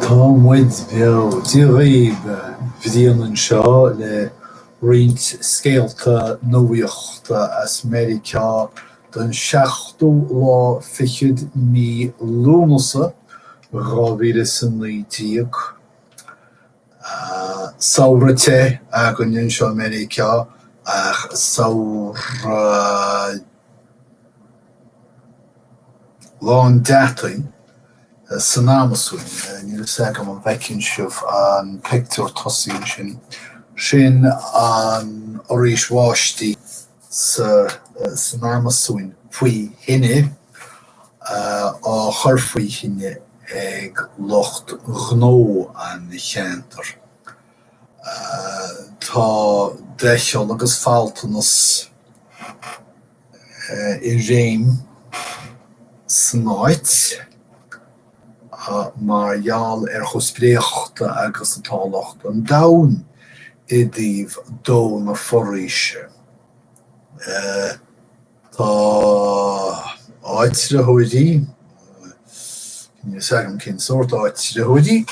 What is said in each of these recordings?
Tá muid beo. Dia dhaoibh, Brian anseo le roinnt scéalta nuachta as Meiriceá don seachtú lá fichead mí Lúnasa 2019. Samhradh te againn anseo i Meiriceá ach samhradh lán deataí san Amasóin. Níl a fhios agam an bhfeiceann sibh an pictiúr tosaigh ansin. Sin an fhoraois bháistí san Amasóin faoi thine, á chur faoi thine ag lucht gnó an cheantair. Tá doicheall agus faltanas i réim san áit mar gheall ar chomh spréachta agus atá lucht an domhain i dtaobh dó na foraoise. Tá áitritheoirí, níl a fhios agam cén sórt áitritheoirí,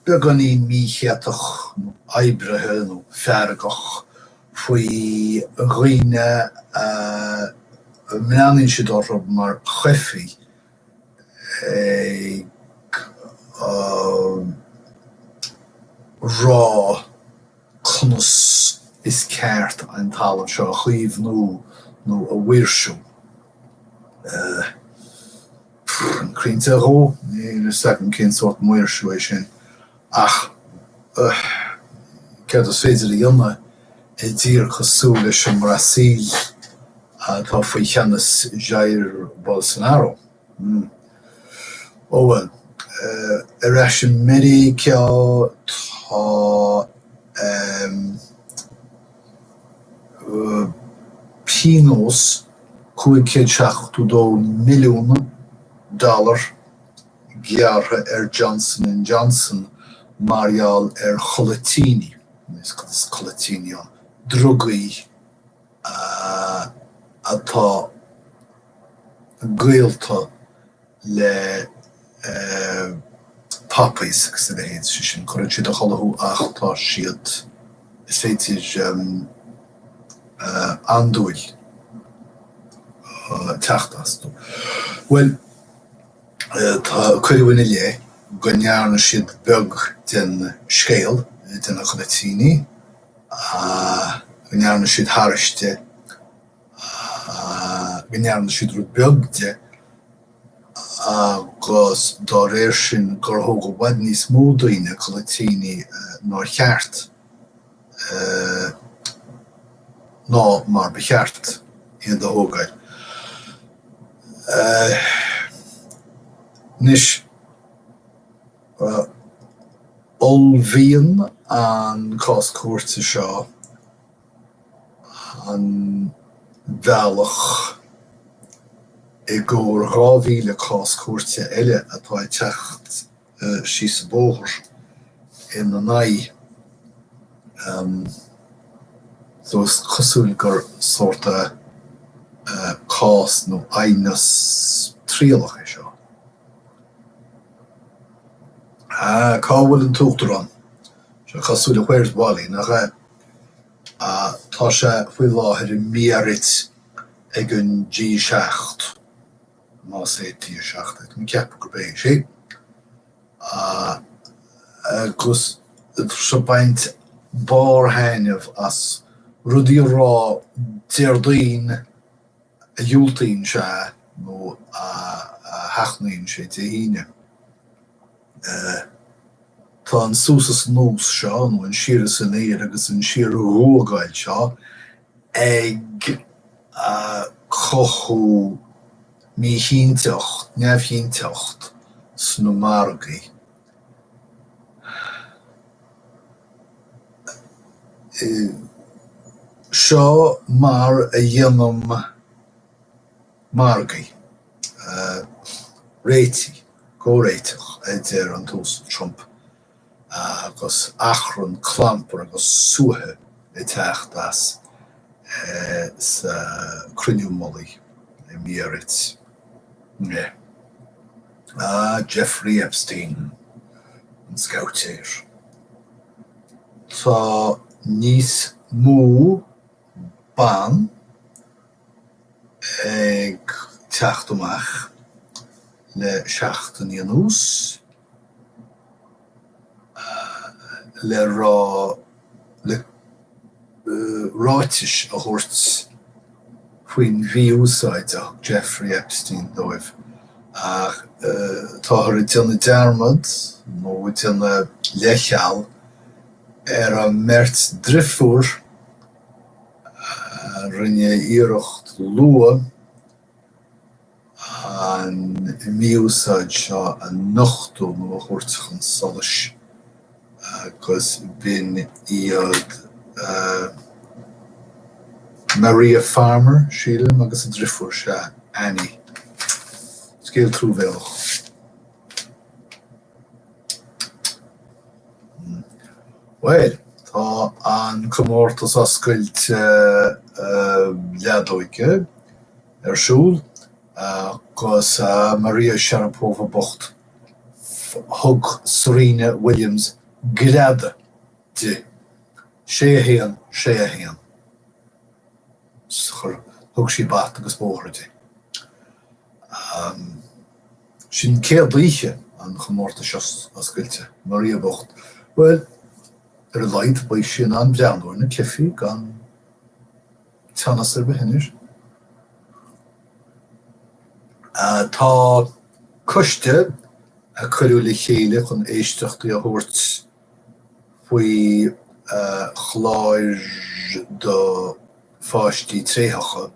beagáinín míchéatach nó oibrithe nó feargach faoi dhaoine a mbreathnaíonn siad orthu mar choifigh ag rá conas is ceart an talamh seo a chaomhnú nó a mhaoirsiú. An crainnte a dhó? Níl a fhios agam cén sórt maoirsiú é sin. Ach céard is féidir a dhéanamh i dtír cosúil leis an mBrasaíl atá faoi cheannas Jair Bolsonaro? Ó bhuel, ar ais i Meiriceá tá pionós 572 milliún dollar gearrtha ar Johnson and Johnson mar gheall ar chodlaitíní, cad is codlaitíní ann? Drugaí atá gaolta le poppies agus a leithéid, sé sin, cuireann siad a chodladh thú ach tá siad, is féidir andúil teacht astu. Bhuel, tá, cuireadh ina leith go ndearna siad beag den scéal, de na codlaitíní, go ndearna siad thairis de, go ndearna siad rud beag de agus dá réir sin gur thóg i bhfad níos mó daoine codlaitíní nár cheart ná mar ba cheart iad a thógáil. Anois, ullmhaíonn an cás cúirte seo an bealach i gcomhair 2,000 cás cúirte eile atá ag teacht síos an bóthar ina n-aghaidh. So is cosúil gur sórt cás nó aighneas trialach é seo. Ah, cá bhfuil an tUachtarán? Seo cosúil le Where's Wally, nach ea? Tá sé faoi láthair i mBiarritz ag an G7, más é G7 é, tá mé ag ceapadh gurb é sin. Agus tá sé ag baint barr-thaitneamh as rudaí a rá Déardaoin a dhiúltaíonn sé nó a sheachnaíonn sé Dé hAoine. Tá an suas is anuas seo, nó an siar is aniar agus an síorghuagáil seo ag cothú míchinnteacht, neamhchinnteacht sna margaí. Seo mar a dhéanaim margaí. Réitigh, comhréiteach, a deir an tUasal Trump agus achrann, clampar agus suaitheadh ag teacht as sa cruinniú mullaigh i mBiarritz. Ah, Jeffrey Epstein, an scabhtéir. Tá níos mó ban ag teacht amach le seachtainí anuas le rá, le ráitis a thabhairt faoin mhí-úsáid a thug Jeffrey Epstein dóibh ach táthar ag déanamh dearmad nó ag déanamh leithcheal ar an mbeirt drifiúr a rinne iarracht luath an mhí-úsáid seo a nochtadh nó a thabhairt chun solais agus b'in iad Maria Farmer, sílim, agus a drifiúr, sea, Annie. Scéal truamhéalach. Bhuel, tá an Comórtas Oscailte Leadóige ar siúl agus Maria Sharapova bocht, thug Serena Williams greadadh di, sé a haon, sé a haon. Thug sí bata agus bóthar di. Sin céad oíche an chomórtais oscailte. Maria bocht. Bhuel, ar a laghad beidh sí in ann breathnú ar na cluichí gan teannas ar bith anois. Tá coiste a cuireadh le chéile chun éisteachtaí a thabhairt faoi chláir do pháistí tréitheacha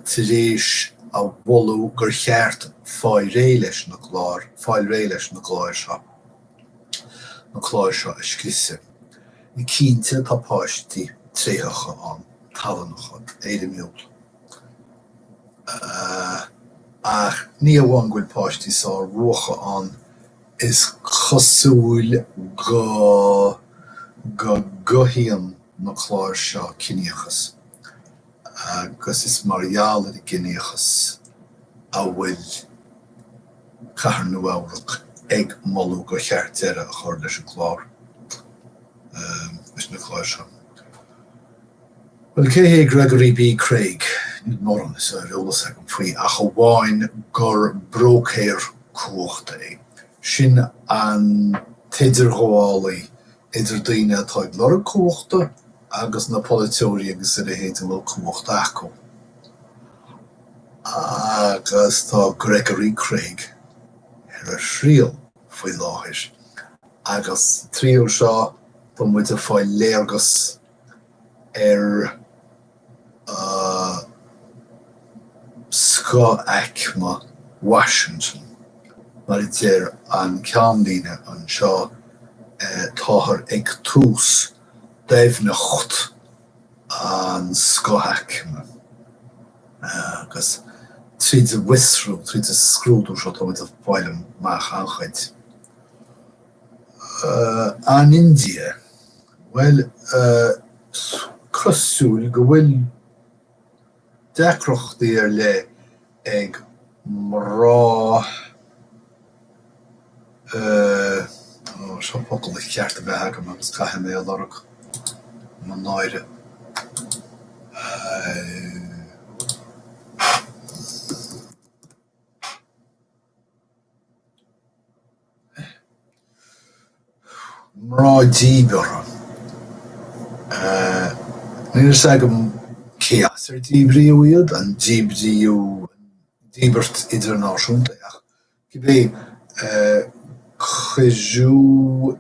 tar éis a mholadh gur cheart fáil réidh leis na cláir, fáil réidh leis na cláir seo, na cláir seo a scriosadh. Cinnte tá páistí tréitheacha ann, tallannacha, éirimiúil. Ach ní amháin go bhfuil páistí sár-bhuacha ann, Is cosúil go go gcothaíonn na cláir seo ciníochas agus is mar gheall ar an gciníochas a bhfuil Cathair Nua-Eabhrac ag moladh gur cheart deireadh a chur leis an gclár, leis na cláir seo. Bhuel, cé hé Gregory B. Craig? Níl mórán ar eolas agam faoi ach amháin gur bróicéir cumhachta é. Sin an t-idirghabhálaí idir daoine atá ag lorg cumhachta agus na polaiteoirí agus a leithéid a bhfuil cumhacht acu. Agus tá Gregory Craig ar a thriail faoi láthair. Agus sa triail seo tá muid ag fáil léargas ar scothaicme Washington. Mar a deir an ceannlíne anseo, táthar ag tús doimhneacht an scothaicme. Agus tríd an bhfiosrú, tríd an scrúdú seo, táimid ag fáil amach an-chuid. An India. Bhuel, is cosúil go bhfuil deacrachtaí ar leith ag mná, ó, seo focal ba cheart a bheith agam agus caithfidh mé a lorg, mo náire. Mná díbeartha. Níl a fhios agam cé as ar díbríodh iad, an díbríodh, díbirt idirnáisiúnta é ach cibé, cuireadh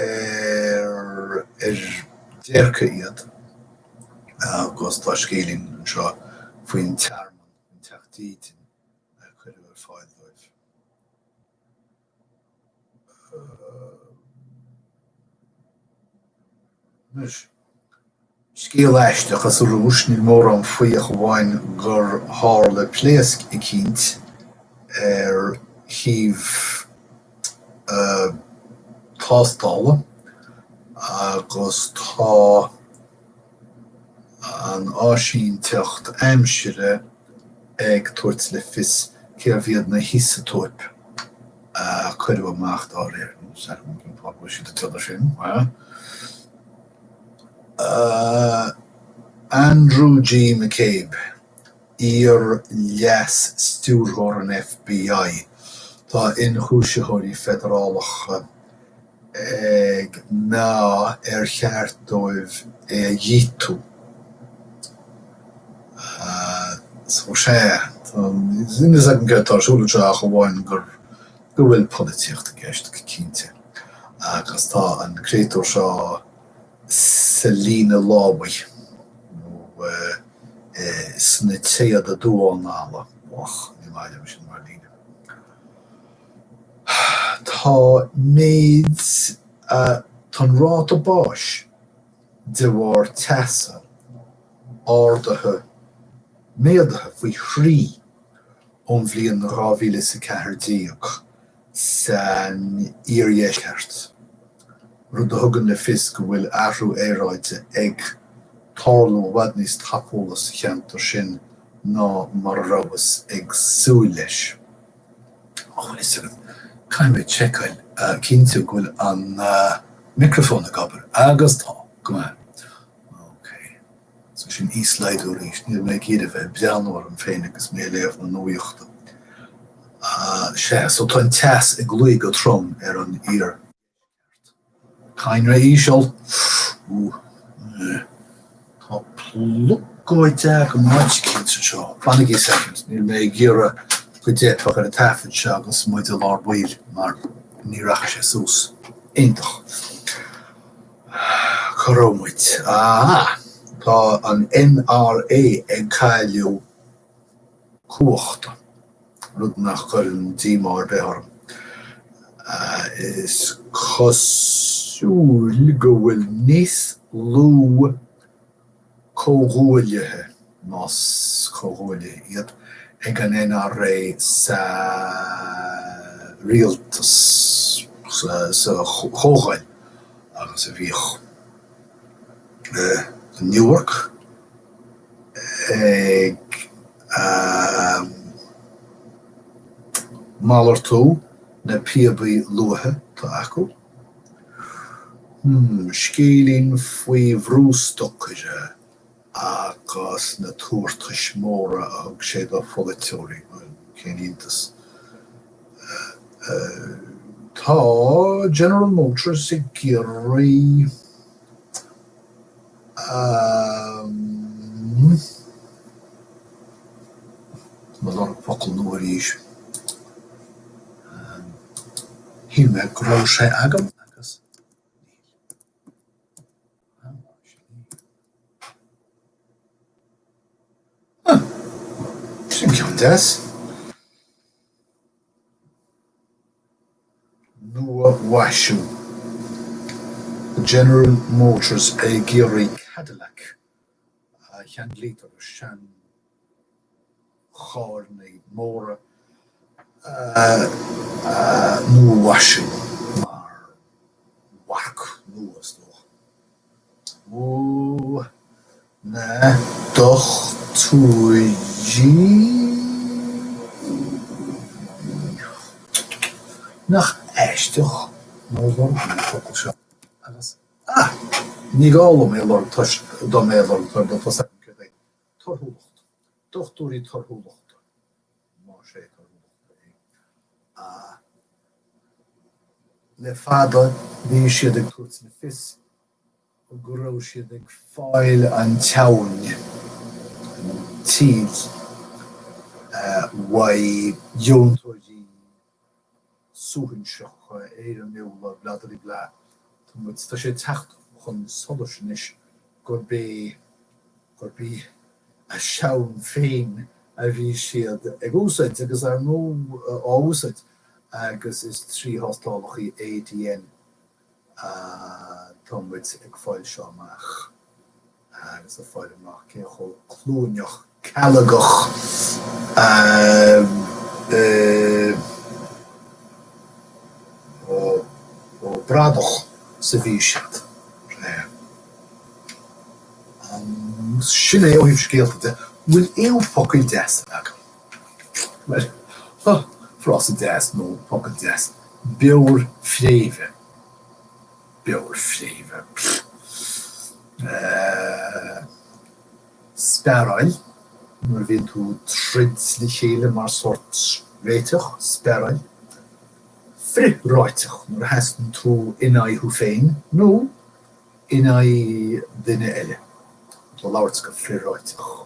ar ar déirce iad agus tá scéilín anseo faoin tearmann, an teach dídine a cuireadh ar fáil dóibh. Anois, scéal aisteach as an Rúis, níl mórán faoi ach amháin gur tharla pléasc eicínt ar shuíomh tástála agus tá an áisínteacht aimsire ag tabhairt le fios. Cérbh iad na hiseatóip a cuireadh amach dá réir? Níl a fhios agam cén fáth go bhfuil siad ag déanamh sin. Andrew G. McCabe, iar-Leas-Stiúrthóir an FBI, Tá ionchúisitheoirí feidearálacha ag meá ar cheart dóibh é a dhíotú. So sea, níl a fhios agam céard atá ar siúl anseo ach amháin gur go bhfuil polaitíocht i gceist go cinnte. Agus tá an créatúr seo sa líne lámhaigh, nó sna téada duánala. Och, ní maith liom sin mar líne. Tá méid, tá an ráta báis de bharr teasa ardaithe, méadaithe faoi thrí ón bhliain 2014 san iardheisceart, rud a thugann le fios go bhfuil athrú aeráide ag tarlú i bhfad níos tapúla sa cheantar sin ná mar a rabhthas ag súil leis. Ó, bhfuil fhios agat, caithfidh mé seiceáil, cinntiú go bhfuil an micreafón ag obair, agus tá, go maith. Ok. So sin íoslaghdú arís, níl mé ag iarraidh bheith ag breathnú orm féin agus mé ag léamh na nuachta. Sea, so tá an teas ag luí go trom ar an iardheisceart. Cadhnra íseal. Tá plocóid agam áit eicínt anseo. Fanaigí soicind, níl mé ag iarraidh go dteipfeadh ar an taifead seo agus muid i lár baill mar ní rachaidh sé suas. Iontach. Cá raibh muid? Ah! Tá an NRA ag cailleadh cumhachta, rud nach gcuireann díomá ar bith orm. Is cosúil go bhfuil níos lú comhghuaillithe, más comhghuaillithe iad, ag an NRA sa rialtas, sa Chomhdháil agus a bhíodh. Newark ag malartú na píobaí luaithe atá acu. Hmm, scéilín faoi bhrústocaire agus na tabhartais mhóra a thug sé do pholaiteoirí, bhuel, cén iontas. Tá General Motors ag iarraidh Tá mé ag lorg focal nua arís. Shíl mé go raibh sé agam agus níl. Huh. Sin ceann deas. Nua-mhaisiú. General Motors ag iarraidh Cadillac a cheanglaítear le seancharranna móra a nua-mhaisiú mar mharc nua, is dócha. Ó na dochtúirí. Nach aisteach nár lorg mé an focal seo agus, ah! Ní gá dom é a lorg toisc dom é a lorg tá a fhios agam céard é. Torthúlacht. Dochtúirí torthúlachta. Más é torthúlachta é. Ah. Le fada bhí siad ag tabhairt le fios go raibh siad ag fáil an tseamhain, an tsíl, uaidh dheontóirí suaithinseacha éirimiúla bladuribla. Tá muid, tá sé ag teacht chun solais anois gurb é, gurb í a seamhan féin a bhí siad ag úsáid agus ar ndóigh á úsáid agus is trí thástálacha ADN atá muid ag fáil seo amach agus ag fáil amach cé chomh cluaineach cealgach bradach is a bhí siad. Sin é ó thaobh scéalta de. Bhfuil aon focail deasa agam? Bhuel. Tá frása deas nó focal deas, beoir fréimhe. Beoir fréimhe. Spearáil, nuair a bhíonn tú ag troid le chéile mar sórt réiteach, spearáil. Frithráiteach, nuair a sheasann tú in aghaidh thú féin nó in aghaidh duine eile. Tá labhairt go frithráiteach.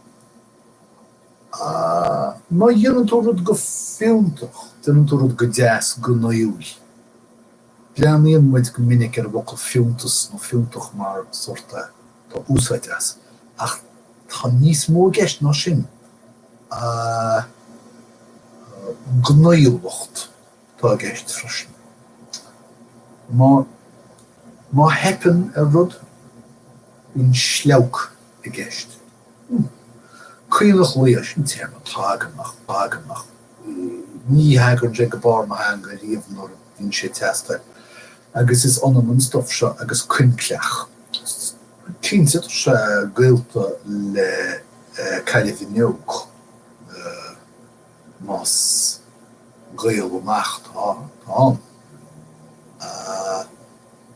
Má dhéanann tú rud go fiúntach, déanann tú rud go deas gnaíúil. Breathnaíonn muid go minic ar an bhfocal fiúntas nó fiúntach mar sórt tá úsáid as, ach tá níos mó i gceist ná sin. Gnaíúlacht atá i gceist freisin. Má má theipeann ar rud, bíonn sleabhc i gceist. Caonach lao, sin téarma atá agam ach atá agam ach ní thagann sé go barr mo theanga riamh nuair a bhíonn sé ag teastáil. Agus is ionann an stuif seo agus coincleach. Cinnte, tá sé gaolta le caillbhineog, más gaol amach atá ann.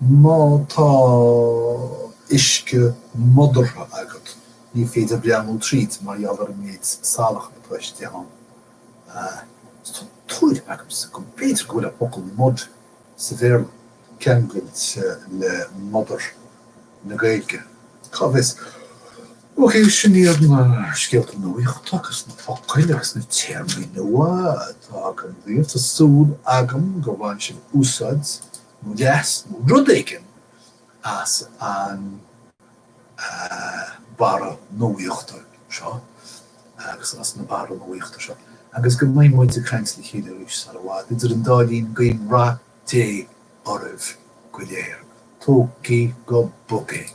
Má tá uisce modartha agat, ní féidir breathnú tríd mar gheall ar an méid salach atá istigh ann. Tá tuairim agamsa go mb'fhéidir go bhfuil an focal mud sa Bhéarla ceangailte le modar na Gaeilge. Cá bhfios? Ok, sin iad na scéalta nuachta agus na focail agus na téarmaí nua atá agam daoibh. Tá súil agam gur bhain sibh úsáid nó leas nó rud éigin as an barra nuachta seo agus as na barra nuachta seo agus go mbeidh muid ag caint le chéile arís sar i bhfad. Idir an dá linn, guím rath Dé oraibh go léir. Tógaigí go bog é.